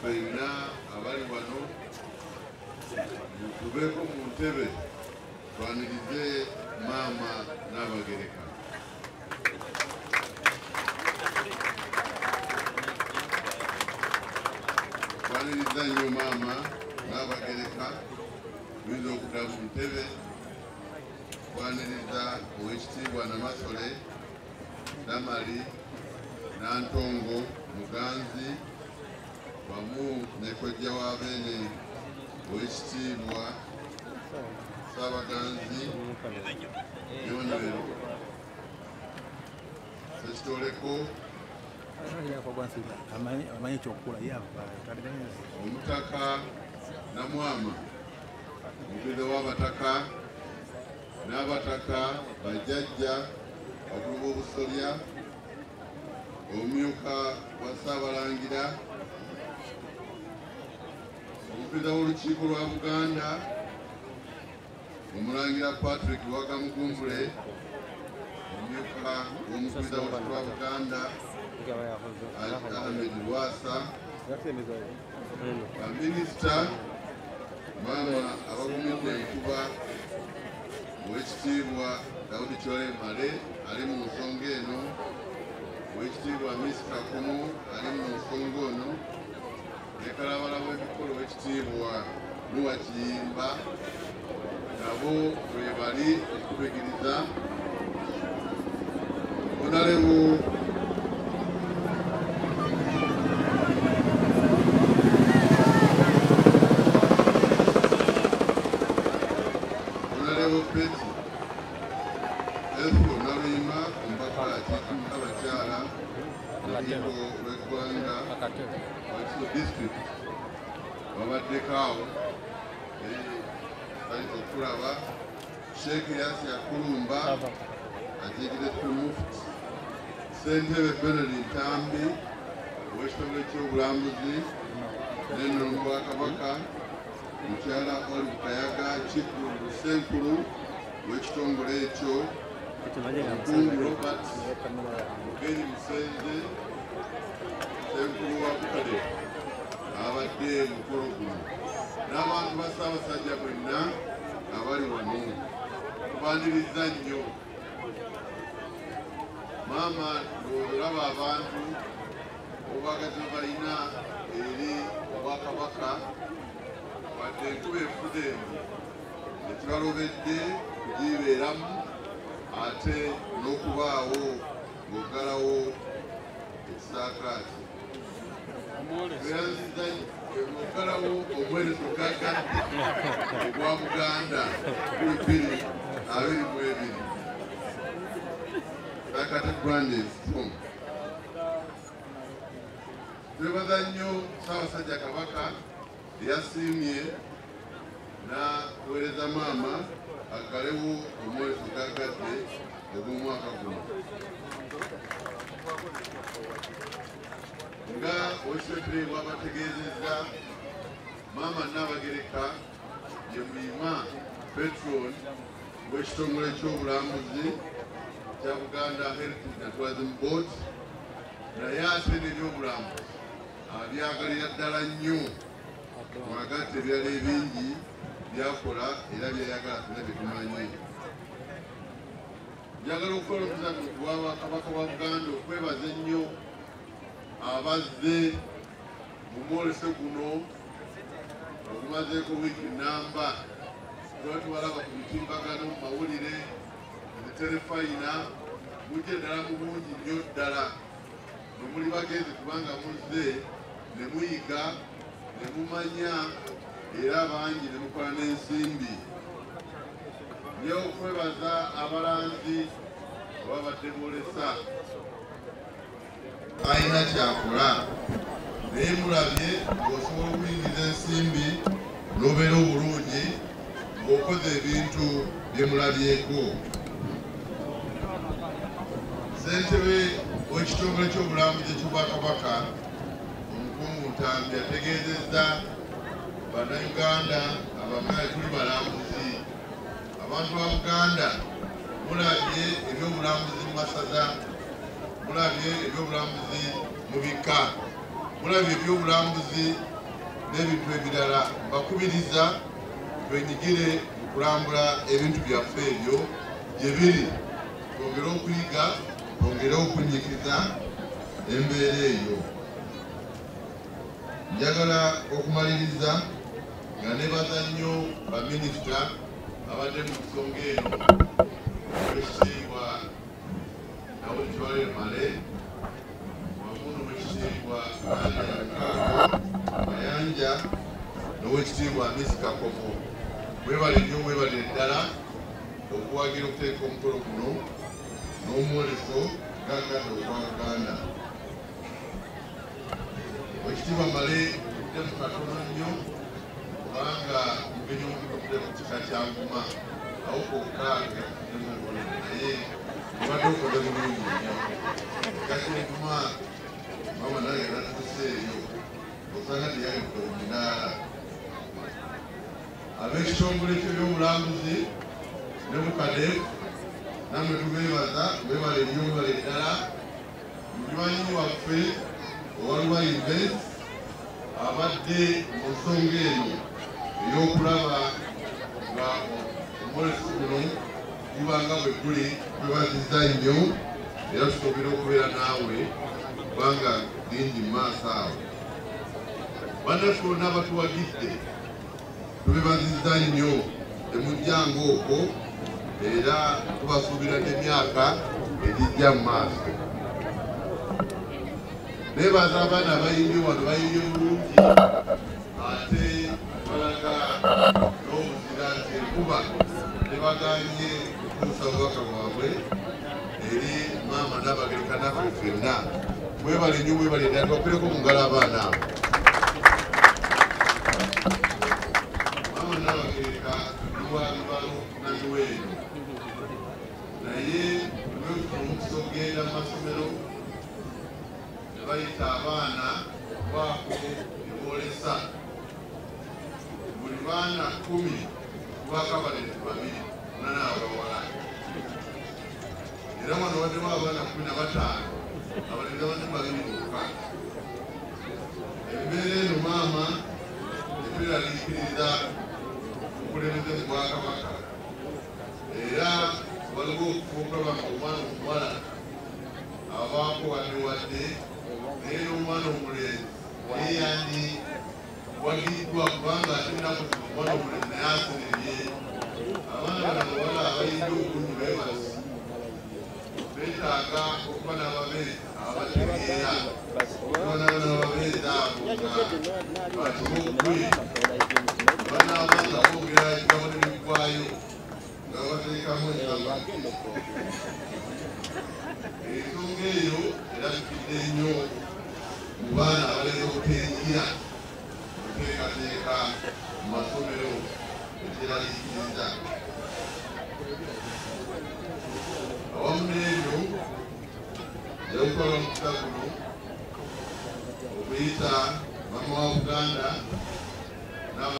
Ffenna abali wano tubeeko mu ntebe twanirize Maama Nnaabagereka. Twaniriza nnyo Maama Nnaabagereka, tuyinza okudda mu ntebe. Twaniriza Oweekitiibwa Namasole Damali Nantongo Muganzi wamu ne kojja wa Beene Oweekitiibwa Ssaabaganzi Emmanuel Ssekitoleko, Omutaka Namwama, omupiza w'abataka n'abataka bajjajja bakulu b'obusolya, omumyuka wa Ssaabalangira, omupiza w'olukiiko lwa Buganda, Omulangira Patrick Luwaga Mugumbule, omumyuka w'omupiza w'olukiiko lwa Buganda Ahmed Lwasa, baminisita, maama abagumidde enkuba, Oweekitiibwa Daudi Chole Male ali mu nsonga eno, Oweekitiibwa Miss Kakomo ali mu nsonga ono, ne kalabala w'emikolo Oweekitiibwa Nuwa Kiyimba, nabo bwe bali okubigiriza. Honorable Betty Ethel Naluyima, omubaka akiikirira abakyala mu lukiiko lw'eggwanga Wakiso District, babaddeko awo bayinza okulaba. Sheikh Yasya Kulumba akiikirira Mufti, Ssentebe Bernard Ntambi ow'ekitongole ky'obulambuzi n'ennono mu Bwakabaka, Mukyala Olive Kayaga Kiggundu Ssenkulu w'ekitongole ekyo, Omukungu Robert Mugenyi Musenze Ssenkulu wa Bukadde abadde mukolo guno, n'abantu ba Ssaabasajja bwenna abali wano tubaaniriza nnyo. Maama, ndowooza olaba abantu obwagazi bwe balina eri Obwakabaka, wadde enkuba efudde embi tekibalobedde kugibeeramu ate n'okubaawo ng'oggalawo ekisaakaate. Tweyanziza ng'oggalawo omwereso gaggadde ogwa Buganda 2022. Saakaate Grand Storm. Twebaza nnyo Ssaabasajja Kabaka eyasiimye n'aweereza maama aggalewo omwereso gaggadde ogw'omwaka guno. Nga Oweekitiibwa bw'abategeezezza, Maama Nnaabagereka ye muyima patron w'ekitongole ky'obulambuzi kya Buganda Heritage and Tourism Board, naye ate n'ebyobulambuzi abyagalira ddala nnyo, mwagatta ebirala ebingi byakola era byayagala ffenna bye tumanyi. Njagala okukola omuzanyo gwa Kabaka wa Buganda okwebaza ennyo abazze mu mwoleso guno ogumazeeko wiiki namba. Tuba tubalaba ku mitimbagano, mu mawulire, mu terefayina, mujje ddala mu bungi nnyo ddala. Mwe muli bagenzi kubanga muzze ne muyiga ne mumanya era bangi ne mukola n'ensimbi. Njagala okwebaza abalanzi ababadde boolesa alina kyakola, naye mulabye ng'osobola okuyingiza ensimbi n'obeera obulungi ng'okoze ebintu bye mulabyeko. Ssentebe w'ekitongole ky'obulambuzi eky'Obwakabaka Omukungu Ntambi ategeezezza Bannayuganda abamala tuli balambuzi. Abantu ba Buganda mulabye ebyobulambuzi mu masaza, mulabye ebyobulambuzi mu bika. Mulabye ebyobulambuzi n'ebintu ebirala, mbakubiriza twenyigire mu kulambula ebintu byaffe ebyo gye biri, twongere okuyiga, twongere okunyikiza embeera eyo. Njagala okumaliriza nga nebaza nnyo baminisita abadde mu nsonga eno, Oweekitiibwa Daudi Kyewalabye Male wamu n'Oweekitiibwa Mayanja n'Oweekitiibwa Amisi Kakomo. Mwebale nnyo, mwebalire ddala okuwagira okuteeka omukolo guno n'omwoleso gaggadde ogwa Buganda. Oweekitiibwa Male tuddemu katono nnyo kubanga mugenyi omukulu tudde mu kika kya Nvuma, awo kwokka tuddemu obubonero, naye obadde okoze bulungi nnyo. Kika ky'Envuma mama nange natuuse eyo osanga teyalidde omunaala. Ab'ekitongole ky'ebyobulambuzi ne Bucadef nammwe tubeebaza, mwebale nnyo, mwebale ddala. Munywanyi waffe owa Luwa Invest abadde mu nsonga eno ey'okulaba nga omwoleso guno gubanga bwe guli, twebaziza nnyo era tusobola okubeera naawe kubanga bingi mu maaso awo. Bannaffe bonna abatuwagidde tubebaziza nnyo, temujjanga okwo era tubasuubira n'emyaka egijja mu maaso. Nebaza abaana abayimbye wano, bayimbye bulungi ate balaga n'obuzira nti enkuba tebaganye kutuusa bubaka bwabwe eri maama Nnabagereka naffe ffenna. Mwebale nnyo, mwebale ddala, tubakubireko mu ngalo abaana abo. Maama Nnabagereka ndi wa bibalo na miwendo, naye lwefuna omukisa okugenda mu masomero ne bayita abaana okubaako ne boolesa. Buli baana 10 kubaako abalenzi 2, 8 abawala. Era wano waddemu abaana 15, abalenzi abadde 2 bokka. Embeera eno maama etweraliikiriza obukulembeze mu Bwakabaka, era waliwo okufa okulaba nga omwana omuwala abaako wadde wadde, naye n'omwana omulenzi naye yandi wagiddwa, kubanga ate ennaku zino omwana omulenzi naye asirimye. Abaana bano abawala abayinza obulungi beebasi beetaaga okuba n'ababeezi ababategeera, okuba n'ababeezi abo nga bakibogwe banaaba nga boogera ebigambo ne biggwayo nga babateekamu ennyama. Ensonga eyo erabikidde nnyo mu baana abalenzi obutenyigira okuteekateeka mu masomero ekyeraliikiriza. Awamu n'ebyo, nja kukola omukisa guno okuyita maama wa Buganda